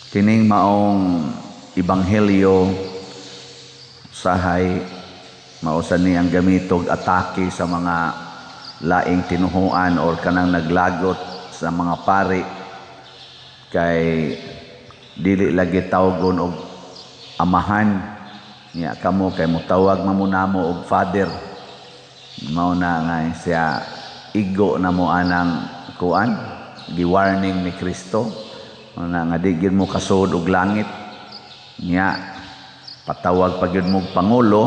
Kining maong ebanghelyo sahay mao sa ni ang gamitog atake sa mga laing tinuhuan or kanang naglagot sa mga pari kay dili lagi tawgon og amahan niya. Kamo kay motawag man mo namo og father. Mao na nga siya igo na mo anang kuan, gi-warning ni Kristo. Mao na nga di gyud mo kasud og langit niya, patawag pa gyud mo og pangulo.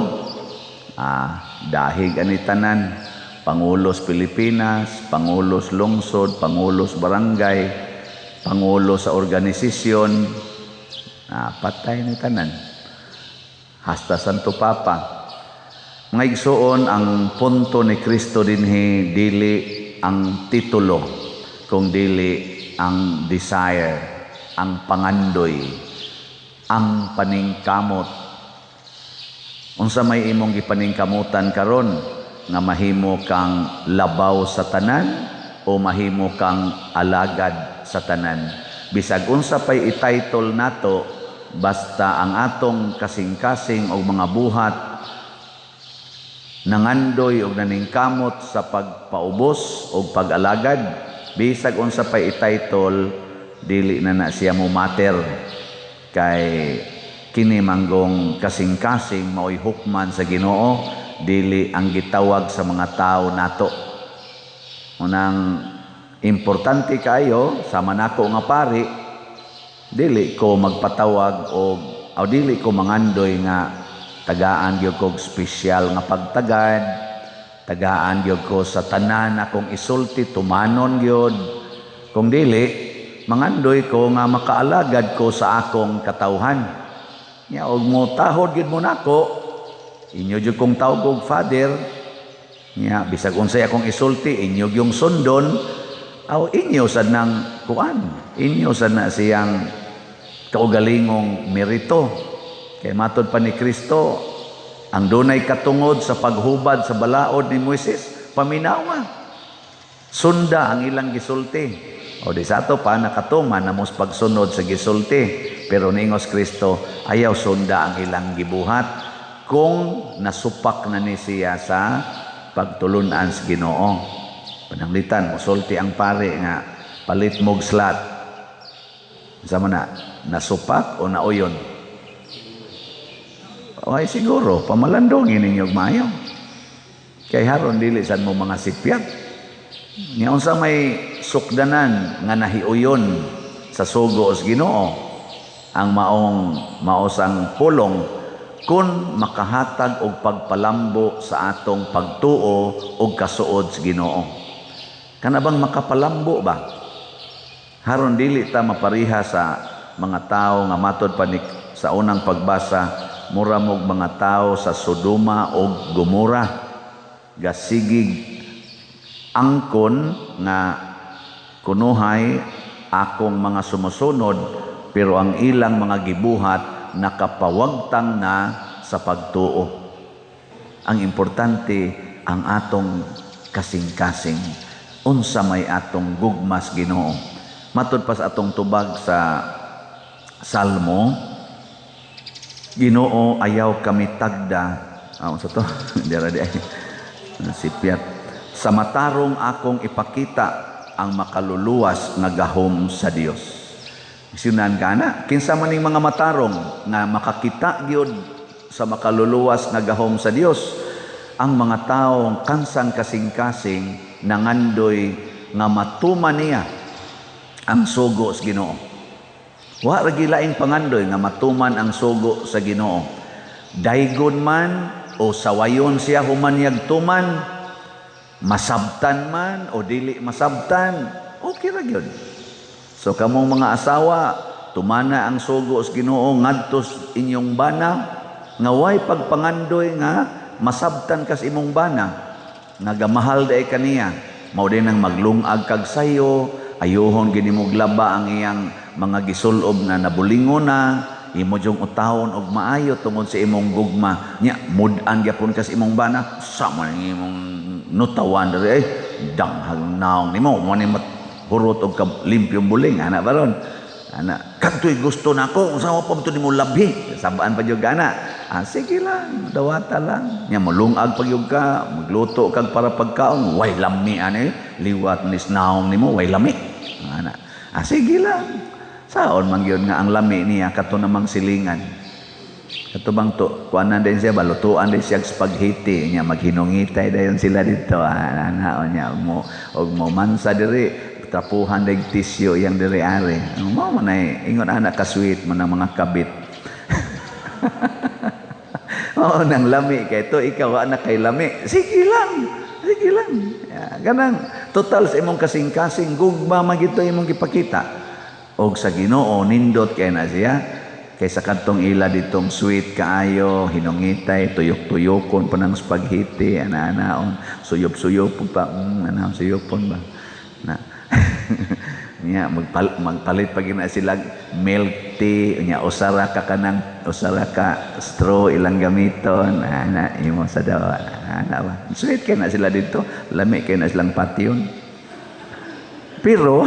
Dahig ani tanan, pangulo sa Pilipinas, pangulo sa lungsod, pangulo sa barangay, pangulo sa organisasyon, patay ni tanan hasta Santo Papa. Mga igsuon, ang punto ni Kristo dinhi dili ang titulo, kung dili ang desire, ang pangandoy, ang paningkamot. Unsa may imong gipaningkamutan karon, nga mahimo kang labaw sa tanan o mahimo kang alagad sa tanan? Bisag unsa pay i-title nato, basta ang atong kasing-kasing og mga buhat nangandoy og naningkamot sa pagpaubos og pag-alagad, bisag unsa pay i-title, dili na na siya mo matter kay kini manggong kasing-kasing maoy hukman sa Ginoo, dili ang gitawag sa mga tao nato. Unang importante kayo sama nako nga pari, dili ko magpatawag og o dili ko mangandoy nga tagaan gyud kog espesyal nga pagtagad, tagaan gyud ko sa tanan akong isulti, tumanon gyud. Kung dili, mangandoy ko nga makaalagad ko sa akong katawhan. Nya og mo tahod gyud mo nako, inyo jud kong tawag og father. Nya bisag unsay akong isulti, inyo gyung sundon, aw inyo sad nang kuan, inyo sad na siyang kaugalingong merito. Kay matod pa ni Kristo, ang dunay katungod sa paghubad sa balaod ni Moises, paminawa. Sunda ang ilang gisulti. O di sa ato pa nakatuman na mos pagsunod sa gisulti. Pero niingos Kristo, ayaw sunda ang ilang gibuhat kung nasupak na ni siya sa pagtulunan sa Ginoo. Pananglitan, musulti ang pare nga palit mog slat. Sa man na, nasupak o nauyon? Ay siguro, pamalandongin ninyo og maayo. Kay haron dili sad mo mga sipyat. Nya unsa may sukdanan nga nahiuyon sa sugo sa Ginoo, ang maong maosang pulong kun makahatag og pagpalambo sa atong pagtuo og kasuod sa Ginoo. Kana bang makapalambo ba? Haron dili ta mapariha sa mga tao nga matod pa ni sa unang pagbasa, mura mog mga tao sa Sodoma og Gomora, gasigig angkon nga kunuhay akong mga sumusunod, pero ang ilang mga gibuhat nakapawagtang na sa pagtuo. Ang importante, ang atong kasing-kasing, unsa may atong gugmas Ginoo. Matud pa sa atong tubag sa Salmo, "Ginoo, ayaw kami tagda." Unsa to? Dira di ay. Sipyat. "Sa matarong akong ipakita ang makaluluwas nga gahom sa Dios." Sinan ka na, kinsa man ning mga matarong nga makakita gyud sa makaluluwas nga gahom sa Dios? Ang mga taong kansang kasing-kasing nangandoy nga matuman niya ang sugo sa Ginoo. Wa ra laing pangandoy nga matuman ang sugo sa Ginoo. Daygon man o sawayon siya human niyag tuman, masabtan man o dili masabtan, okay ra gyud. So kamong mga asawa, tumana ang sugo sa Ginoo ngadto inyong bana nga way pagpangandoy nga masabtan kas imong bana, nga gamahal day kaniya. Mao din ang maglungag kag sayo, ayuhon gini mo glaba ang iyang mga gisulob na nabulingon na, imo jung utawon og maayo tungod sa imong gugma. Nya mud-an gyapon kas imong bana, sama ning imong nutawan diri, ay danghag naong nimo mo ni hurot og limpyong buling ana baron. Ana, kadto'y gusto nako, unsa mo pa to nimo labi? Sabaan pa jud ana. Ah, sige lang, dawata lang. Nya molungag pa gyud ka, magluto kag para pagkaon, way lami ani, liwat ni naong nimo, way lami. Ana. Ah, sige lang. Saon man gyud nga ang lami niya kato namang silingan. Kato bang to, kuanan din siya, balutuan din siya spaghetti, nya maghinungitay dayon sila dito. Ah, ana nya mo og mo mansa diri, trapuhan deg tisyo yang diri are. Mo man ay ingon ana ka sweet mo ng mga kabit. Oo, nang lami kay to ikaw anak kay lami. Sige lang. Sige lang. Ya, ganang total sa imong kasing-kasing gugma magito imong gipakita. Og sa Ginoo nindot kay na siya kaysa kadtong ila ditong sweet kaayo, hinungitay, tuyok-tuyokon pa ng spaghetti, ana-anaon, suyop-suyop pa, ana suyopon ba? Na. Nya magpalit pa gina sila milk tea, nya usara ka kanang usara ka straw ilang gamiton, ana imo sa daw, ana ba? Sweet kay na sila dito, lami kay na silang patyon. Pero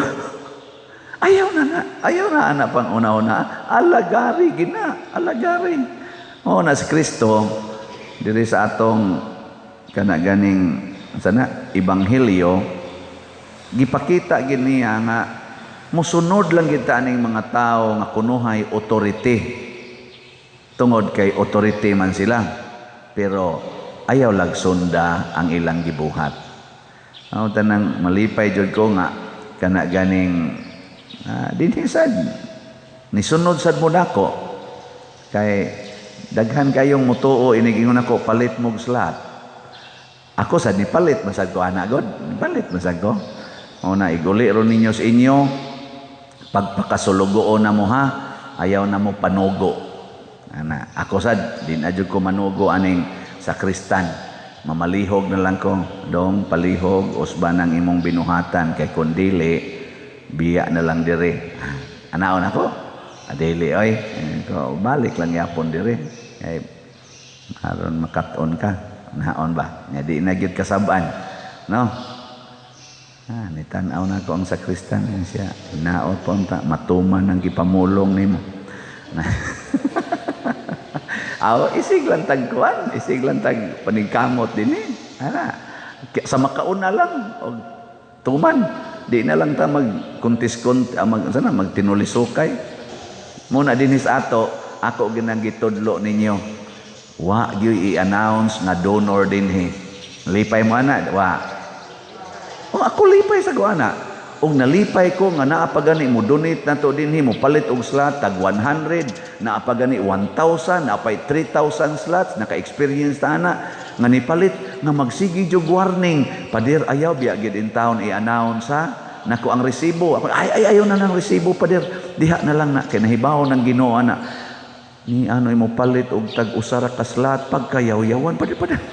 ayaw na na, ayaw na ana pang una-una, alagari gina, alagari. Oh, na si Kristo diri sa atong kana ganing sana ebanghelyo, gipakita gid niya nga musunod lang kita aning mga tao nga kunuhay authority, tungod kay authority man sila, pero ayaw lag sunda ang ilang gibuhat. Aw, tanang malipay jud ko nga kana ganing dinhi sad nisunod sad mo nako, kay daghan kayong mutuo inig ingon ako palit mog slot. Ako sad ni palit masag ko ana god, palit masag ko. O na iguli ron ninyo sa inyo pagpakasulugoon na mo ha, ayaw na mo panugo. Ana, ako sad di na jud ko manugo aning sakristan. Mamalihog na lang ko, dong palihog usban ang imong binuhatan, kay kun dili biya na lang dire. Anaon ako? Adili oy, ko balik lang yapon dire. Kay aron makat-on ka. Naon ba? Nya di na gyud kasab-an. No? Ah, nitan-aw na ko ang sakristan siya. Hinaot pa unta matuman ang gipamulong nimo. Aw, isig lang tag kuan, isig lang tag paningkamot dinhi. Ana, sa makauna lang og tuman. Di na lang ta mag kuntis kunt mag sana magtinulisukay. Muna dinhi sa ato, ako ginang gitudlo ninyo. Wa gyud i-announce nga donor dinhi. Lipay mo ana, wa. Oh, ako lipay sa ko ana. Og nalipay ko nga naa pa gani mo donate na to dinhi, mo palit og slot tag 100, naa pa gani 1,000, naa pay 3,000 slots, naka-experience ta ana nga nipalit nga magsige jud warning, "Pader, ayaw biya gid in town i-announce ha nako ang resibo." Ako, "Ay, ay, ayaw na ng resibo, pader, diha na lang na kay nahibaw ng Ginoo ana ni ano imo palit og tag usa ra ka slot pagkayaw-yawan, pader, pader."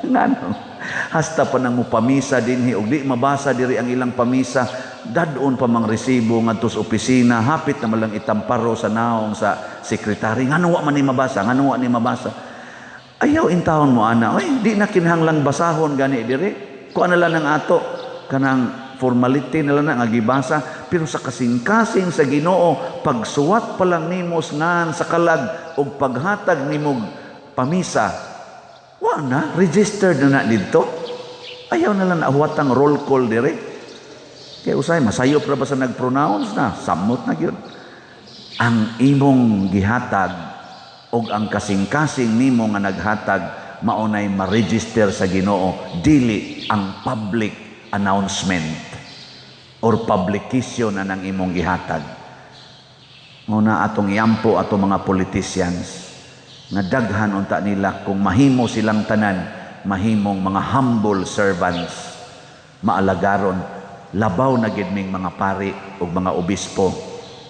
Ngano hasta pa nang mupamisa dinhi og di mabasa diri ang ilang pamisa, dadon pa mang resibo ngadto sa opisina, hapit na malang itamparo sa naong sa sekretary, ngano wa man ni mabasa, ngano wa ni mabasa? Ayaw intawon mo ana oy, di na kinahanglang basahon gani diri. Kuan na lang ang ato kanang formality na lang na nga gibasa, pero sa kasing-kasing sa Ginoo, pagsuwat pa lang nimo ngan sa kalag og paghatag nimo pamisa, wa na registered na na didto. Ayaw na lang nahuwatang roll call dire, kay usay masayop ra ba sa nag-pronounce na samot na gyud ang imong gihatag og ang kasing-kasing nimo nga naghatag, maunay ma-register sa Ginoo, dili ang public announcement or publication na ng imong gihatag. Muna atong iampo ato mga politicians nga daghan unta nila kung mahimo silang tanan, mahimong mga humble servants, maalagaron, labaw na gid ming mga pari ug mga obispo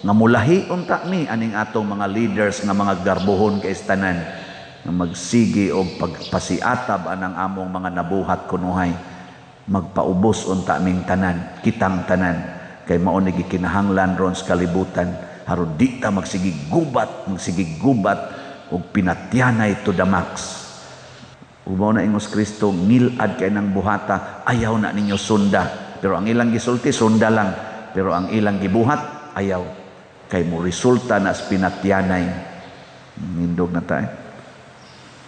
nga mulahi unta mi aning atong mga leaders nga mga garbohon kay tanan, nga magsigi og pagpasiatab anang among mga nabuhat kunuhay. Magpaubos unta ming tanan, kitang tanan, kay mao ni gikinahanglan ron sa kalibutan, haron di ta magsigi gubat, magsigi gubat og pinatyanay to the max. Ubaw na ingos Kristo, ngilad kay ng buhata, ayaw na ninyo sunda. Pero ang ilang gisulti, sunda lang. Pero ang ilang gibuhat, ayaw. Kay mo resulta na sa pinatyanay. Nindog na tayo.